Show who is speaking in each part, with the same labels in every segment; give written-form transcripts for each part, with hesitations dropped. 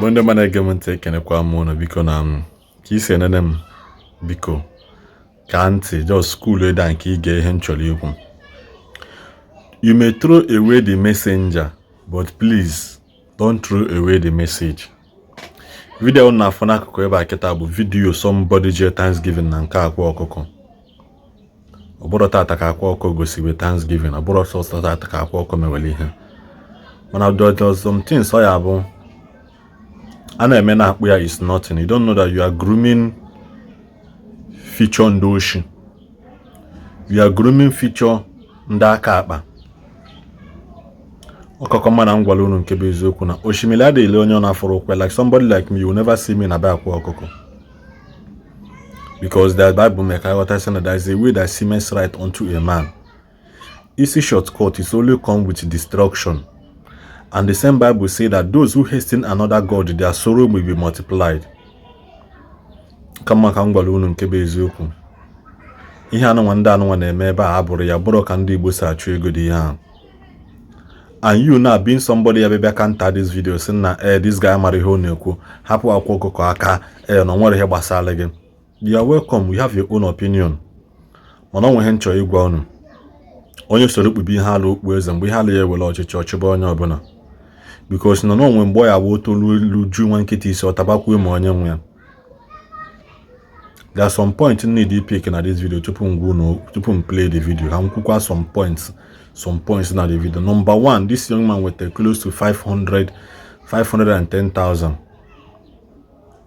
Speaker 1: Igbo ndị ọma na-ege m ntị, ekenekwa m ụnụ. Biko, na m ka isi enene m, biko ka ntị just cool down nke ige ihe m chọrọ ikwu. You may throw away the messenger, but please don't throw away the message. Video na-afụ n'akụkụ ebe a kịta bụ video somebody jee Thanksgiving na nke Akwa Ọkụkọ. Ọ bụrụ tata ka Akwa Ọkụkọ gosiwe Thanksgiving, ọ bụrụ sọsọ tata ka Akwa Ọkụkọ mewere ihe, mana there some things ọ ya bụ a na-eme na-akpụ ya is nothing. You don't know that you are grooming future ndị oshi, you are grooming future ndị aka akpa ọkọkọ. Mana m gwara unu nke bụ eziokwu na osimiri adịghị ele onye ọ na-afụrụ ụkwụ. Like somebody like me, you will never see me na be Akwa Ọkụkọ, because the Bible make I ghọta sị na there is a way that seemeth right unto a man. Easy shortcut is only come with destruction. And the same Bible say that those who hasten another God, their sorrow will be multiplied. Kama ka m gwara unu nke bụ eziokwu, ihe anụnwa ndị anụnwa na-eme ebe a abụrụ ya bụrụ ka ndị Igbo si achụ ego dị ihe ahụ. And you now being somebody ya bịa counter this video, sị na eh, this guy mara ihe ọ na-ekwu, hapụ Akwa Ọkụkọ aka, ee, na o nwere ihe gbasara gị. You are welcome, we have your own opinion, mana ọ nwe ihe m chọrọ ịgwa unu. Onye soro kpube ihe ala okpu eze, mgbe ihe ala ya ewere ọchịchị ọchịba onye ọbụla, because nọ n'onwe mgbe ọ ya bụ tolu elu ju nwa nkịta isi ọ tabakwuo ma onye nwe ya. There are some points need pick na this video tupu m gwa unu, tupu m play the video, ka m kwukwa some points na the video. Number one, this young man wetara close to 500 510,000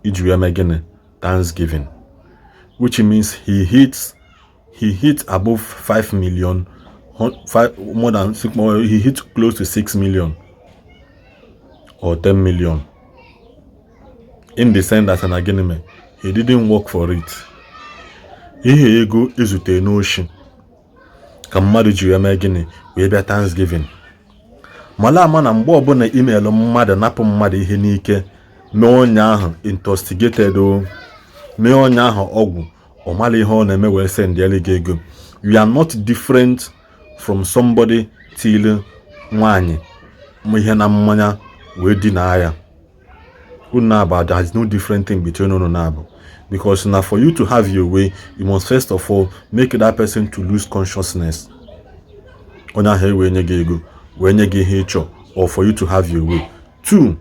Speaker 1: iji wee mee gịnị? Thanksgiving, which means he hit above 5 million, five, more than six, he hit close to 6 million or 10 million, in the sense that na gịnị mee, he didn't work for it. Ihe ego ezute n'oshi ka mmadụ ji wee mee gịnị? Wee bịa Thanksgiving. Mala ama na mgbe ọbụla imeelụ mmadụ, napụ mmadụ ihe n'ike, mee onye ahụ intoxicated, o mee onye ahụ ọgwụ, ọ mara ihe ọ na-eme, wee sendịala gị ego, you are not different from somebody tili nwaanyị ihe na mmanya wee dinaa ya. Unu na-abụ, there is no different thing between unu na-abụ, because na for you to have your way, you must first of all make that person to lose consciousness. Onye ahụ ewee nye gị ego, wee nye gị ihe ịchọ, or for you to have your way. Two,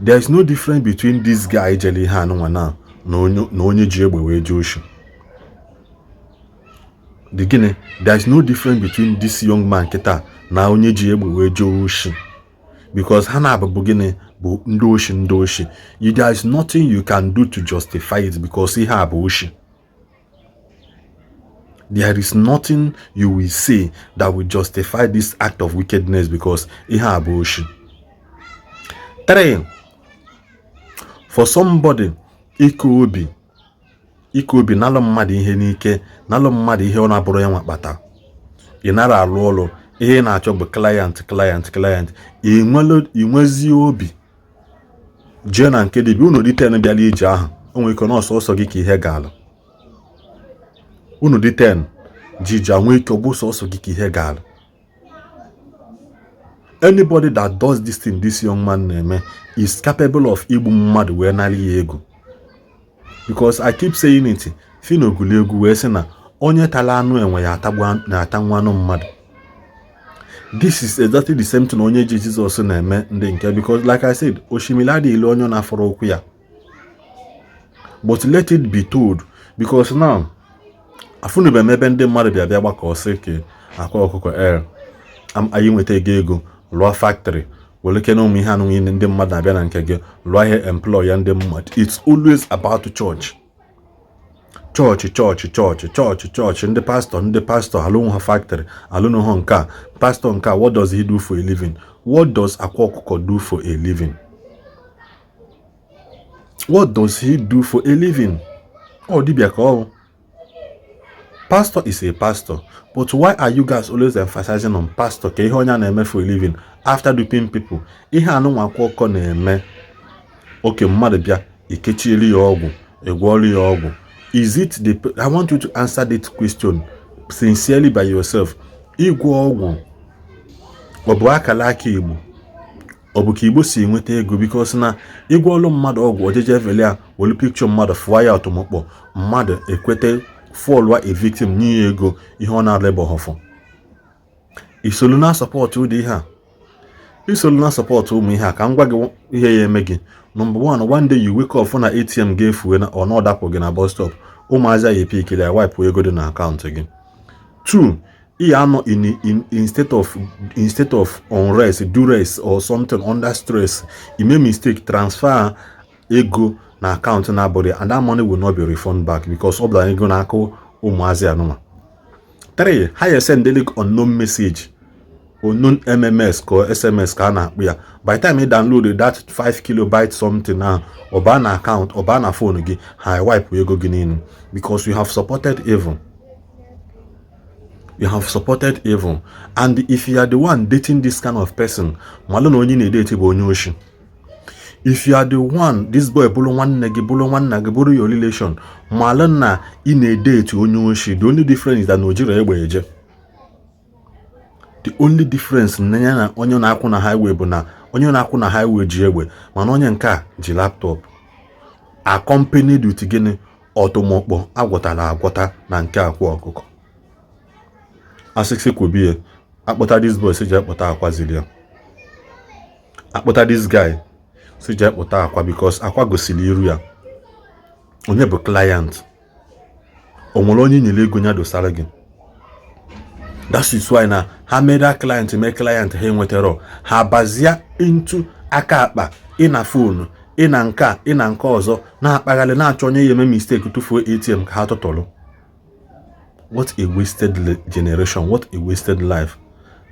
Speaker 1: there is no difference between this guy jere ihe anụnwa na na onye ji egbe wee jee oshi. The gịnị? There is no difference between this young man kịta na onye ji egbe wee jee oshi, because ha na-abụ gịnị? Bụ ndị oshi, ndị oshi. There is nothing you can do to justify it, because ihe a bụ oshi. There is nothing you will say that will justify this act of wickedness, because ihe a bụ oshi. Three, for somebody ike obi, ike obi nalụ mmadụ ihe n'ike, nalụ mmadụ ihe ọ na-abụrụ ya nwa kpata, ị nara alụ ọrụ, ihe ị na-achọ bụ client, client, client. Ị nwezie obi jee na nke dibịa unu dị 10 bịara ije ahụ, o nwere ike nọọsụ ọsọ gị ka ihe ga-alụ. Unu dị 10 ji ije, nwee ike ọ bụ sọsọ gị ka ihe ga-alụ. Anybody that does this thing this young man na-eme is capable of igbu mmadụ wee nara ya ego, because I keep saying it, Phyno gụrụ egwu wee sị na onye tara anụ enwe ya na-ata nwa anụ mmadụ. This is exactly the same thing onye ji Jizọs na-eme ndị nke, because like I said, osimiri adịghị onye na-afọrọ ụkwụ ya. But let it be told, because now afụnube m ebe ndị mmadụ bịa bịa gbakọ sị ka Akwa Ọkụkọ el anyị nweta ego, ego lụọ factory, were kene ụmụ ihe anụ niile ndị mmadụ na-abịa na nke gị lụọ ihe, employ ya ndị mmadụ. It's always about church, chọọchị, chọọchị, chọọchị, chọọchị, chọọchị, ndị pastọ, ndị pastọ alụnwụ ha factory, alụnụ ha nke a, pastọ nke a. What does he do for a living? What does Akwa Ọkụkọ do for a living? What does he do for a living? Ọ dibịa ka ọ bụ. Pastor is a pastor, but why are you guys always emphasizing on pastor? Ka ihe onye a na-eme for a living after duping people? Ihe anụnwa Akwa Ọkụkọ na-eme, oke mmadụ bịa, ikechielu ya ọgwụ, ịgwọọlụ ya ọgwụ. Is it the I want you to answer this question sincerely by yourself. Ịgwọ ọgwụ, ọ bụ akara aka Igbo? Ọ bụ ka Igbo si enweta ego, because na ịgwọ ọlụ mmadụ ọgwụ ojeje evele ya, welu picture mmadụ fụwa ya ọtụmọkpọ, mmadụ ekwete fall a victim, nye ya ego ihe ọ na-alebọghọfụ. Isolu na support ụdị ihe a, isolu na support ụmụ ihe a, ka m gwa gị ihe ya eme gị. Number one, one day you wake up na ATM ga-efuwe na ọ na ọdapụ gị na bus stop, ụmụazị ya epikili ya, wipe ego dị na akaụntụ gị. Two, ị ya anọ in state of unrest, duress or something, under stress, you make mistake, transfer ego na akaụntụ na-abụghị, and that money will not be refunded back because ọ bụla ego n'aka ụmụazị anụma. Three, ha ya send unknown message, unknown MMS ka SMS ka a na-akpụ ya. By the time you download that 5 kilobyte something ahụ, ọ baa na akaụntụ, ọ baa na phone gị, ha wipe ego gị niile because you have supported evil. You have supported evil. And if you are the one dating this kind of person, malụ na onye na-edate bụ onye oshi. If you are the one, this boy bụrụ nwanne gị, bụrụ nwanna gị, bụrụ your relation, malụ na ị na-edate onye oshi. The only difference is that na o jiri egbe eje. The only difference na ya na onye na-akwụ na highway bụ na onye na-akwụ na highway ji egbe, mana onye nke a ji laptop accompanied with gịnị? Ọtụmọkpọ agwọtara agwọta na nke akwa ọkụkọ. Asịsị kwubie, akpọta this boy, si jee kpụta akwa ziri ya. Akpọta this guy, si jee kpụta akwa, because akwa gosiri iru ya. Onye bụ client? O nwere onye nyere ego ya dosara gị? That is why na ha mere client, mee client, ha enwetara, ha bazia into aka akpa, ịna phone, ịna nke a, ịna nke ọzọ, na-akpagharị, na-achọ onye ya eme mistake tụfuo ATM ka ha tụtụrụ. What a wasted generation! What a wasted life!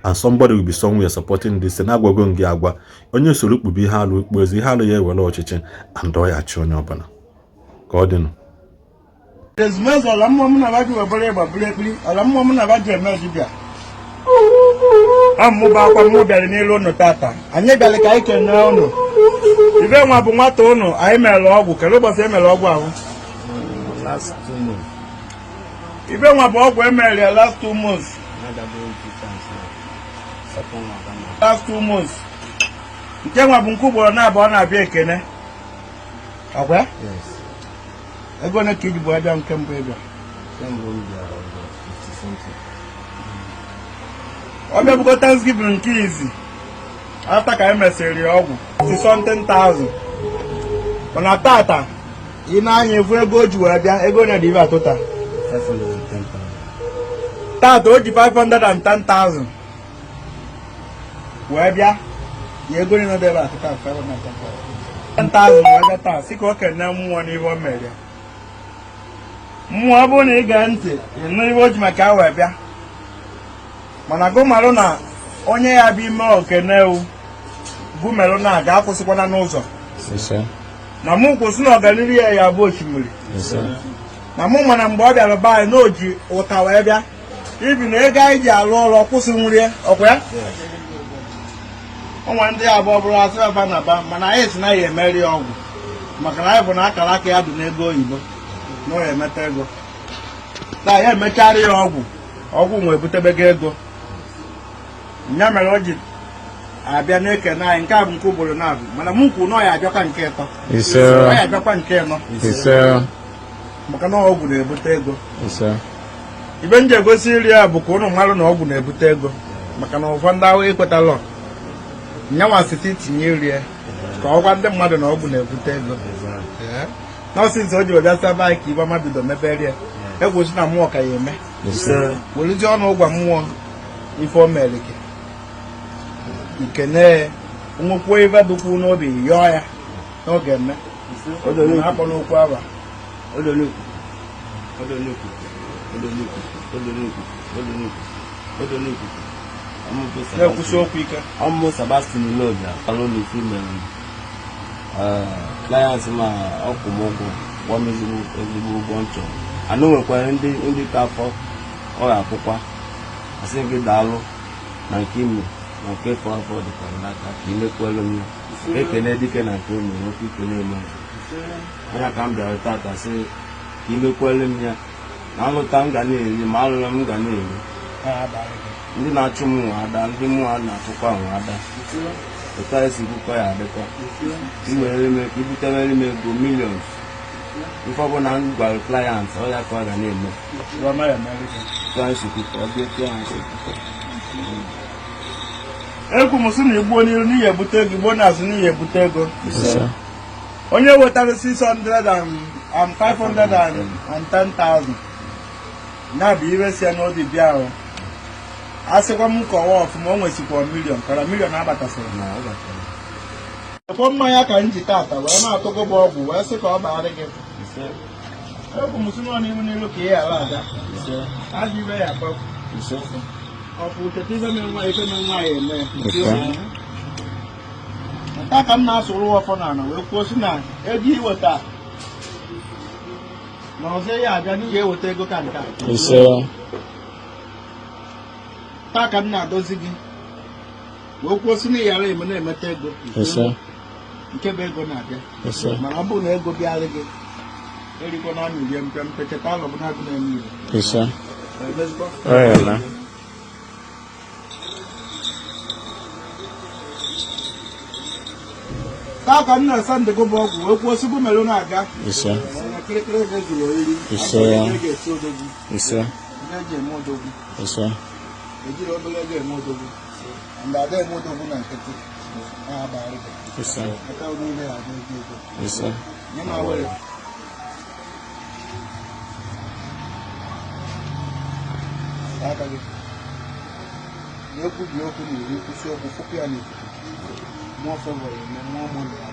Speaker 1: And somebody will be somewhere supporting this. Na-agwago gị agwa, onye soro kpube ihe alụ ikpu ezi ihe alụ ya, ewere ọchịchị and ọ ya chi onye ọbụla ka ọ dịnụ.
Speaker 2: Ezumezu ọla mmụọ m na-aba ji webere ịgba bụrụ ekpiri ọla mmụọ m na-aba ji eme dibịa. Ọ mụba akwa mmụ bịara n'elu ụnụ tata. Anyị bịara ka anyị kenee ụnụ. Ibe nwa bụ nwata ụnụ anyị mere ọgwụ. Kedu ụbọchị e mere ọgwụ ahụ?
Speaker 3: Last 2 months.
Speaker 2: Ibe nwa bụ ọgwụ emere ya last 2 months.
Speaker 3: Na-adabere two times now. Second one come out.
Speaker 2: Last 2 months. Nke nwa bụ nke ugboro na-abụọ na-abịa ekene ọkwa ya?
Speaker 3: Yes.
Speaker 2: Ego ole ka iji bụ abịa nke mbụ ịbịa?
Speaker 3: Kemgbe m bịara ọzọ, 50 something.
Speaker 2: Ọ bịabugo Thanksgiving nke izi after ka anyị mesịrị ya ọgwụ 50 something thousand, mana tata ị na-anya efu ego o ji wee bịa, ego na dị ibe atụta.
Speaker 3: 510,000.
Speaker 2: Tata o ji 510,000 wee bịa ya. Ego niile dị ebe a tụta 510,000 wee bịa taa, sị ka o kene mmụọ n'ihe o mere ya. Mmụọ, ọ bụrụ na ị gee ntị, ị nụ ihe o ji maka ya wee bịa. Mana gụ marụ na onye ya bụ ime okene ewu gụmerụ na aga akwụsịkwana n'ụzọ.
Speaker 3: Ise.
Speaker 2: Na mụ kwụsị na ọganihu ya ya bụ osimiri.
Speaker 3: Ise.
Speaker 2: Na mụ mana mgbe ọ bịara be anyị na o ji ụta wee bịa ibi na ego anyị ji alụ ọrụ ọkwụsị nri ọkwa ya. Ọnwa ndị abụọ bụrụ asị aba na ba, mana anyị si na ya emeri ya ọgwụ maka na anyị bụ na akara aka ya dị n'ego oyibo na ọ ya emeta ego. Taa ya emechara ya ọgwụ, ọgwụ nwe ebutebego ego ya mere o ji abịa na-ekene anyị. Nke a bụ nke ugboro na-abụ, mana mụ kwu na ọ ya abịakwa nke ịtọ.
Speaker 4: Ise.
Speaker 2: Ọ ya abịakwa nke ịnọ.
Speaker 4: Ise.
Speaker 2: Maka na ọgwụ na-ebute ego.
Speaker 4: Ise.
Speaker 2: Ibe m ji egosi iri ya bụ ka ụnụ marụ na ọgwụ na-ebute ego, maka na ụfọdụ ahụ ekwetalọ nyanwa site tinye iri ya ka ọ gwa ndị mmadụ na ọgwụ na-ebute ego. Nọọsụ o ji wee bịa saba anyị ka ibe ọma bido mebere ya, egwusi na mmụọ ka ya eme.
Speaker 3: Ise.
Speaker 2: Werezie ọnụ ụgwa mmụọ ife o mere gị, ikene nwekwuo ife dụkwu n'obi, yọọ ya n'oge eme akpọ n'okwu aba.
Speaker 3: Odonukwu. Odonukwu. Odonukwu. Odonukwu. Odonukwu. Odonukwu.
Speaker 2: Na-ekwusi okwu ike.
Speaker 3: Ọmụ Sebastian Ilobia kalụ n'ife mere m. Client ma ọkwụ m ụgwọ, gwọ m ezigbo ezigbo ụgwọ m chọrọ. Anụ nwekwara ndị ka afọ ọ ga-akwụkwa. Asị gị daalụ na nke ime na nke fọ afọ dịkwa m n'aka ka imekwelu m ya. Ekene dike na nke ime nwoke ikene eme ọzọ. Onye ka m bịara tata sị ka imekwelu m ya na alụta m ga na-eri, ma alụla m ga na-eri. Ndị na-achụ m nwe ada, ndị mụ na-achụkwa nwe ada. Otu anyị si kwukọ ya adịkwa. Ibutewere m ego millions. Ife ọbụla m gwara client, ọ ya ka ọ ga na-eme.
Speaker 2: Ọma ya emere gị.
Speaker 3: Otu anyị si kwukọ, ọ dị otu anyị si kwukọ.
Speaker 2: Ekwu m sị na igbuo n'iru n'ihi ebute ego, igbuo n'azụ n'ihi ebute ego. Onye wetara 600 and 510,000 na-abụ ire si ya n'obi bịa ahụ. A sịkwa m kọwa ọfụma, o nwesikwa million kara million abatasịrị.
Speaker 3: Na ọ batara.
Speaker 2: Ekwo mmanya ka m ji tata wee na-atụgo bụ ọgwụ wee sị ka ọ baarị gị.
Speaker 3: Ise.
Speaker 2: Ekwu m sị nọ n'ihu n'ilu ka ị ghara aga.
Speaker 3: Ise.
Speaker 2: Ajọ ibe ya agbapụ.
Speaker 3: Ise.
Speaker 2: Ọ bụ cheta ife mere nwa ife mere nwaanyị eme. Nke a ka m na-asụrụ ọfọ n'ala wee kwuo sị na ego iweta na ọzọ ya abịa n'ihi eweta ego ka nke a. Taa ka m na-adozi gị wee kwuo sị na ị ghara eme na-emeta ego nke bụ ego na-abịa, mana ọ bụrụ na ego bịara gị erikwa na amị rie mpempe, cheta alọ bụ na-agụ na-eme ire. Emezikwa. Taa ka m na-asa ndịgụ bụ ọgwụ wee kwuo sị gụ merụ na-aga na kịrịkịrị ego zuru oriri. Ego ga-esi odogwu ego eji eme odogwu, ejiri obere ego eme odogwu, mgbe ada eme odogwu na nkịtị na-abalị gị aka niile abụ ego ego nye m awere. Aka gị na-ekwubi okwu na iri kwụsị okwu fụpụ ya n'ikuku. Mmụọ fevọrọ eme mmụọ mụ na ya.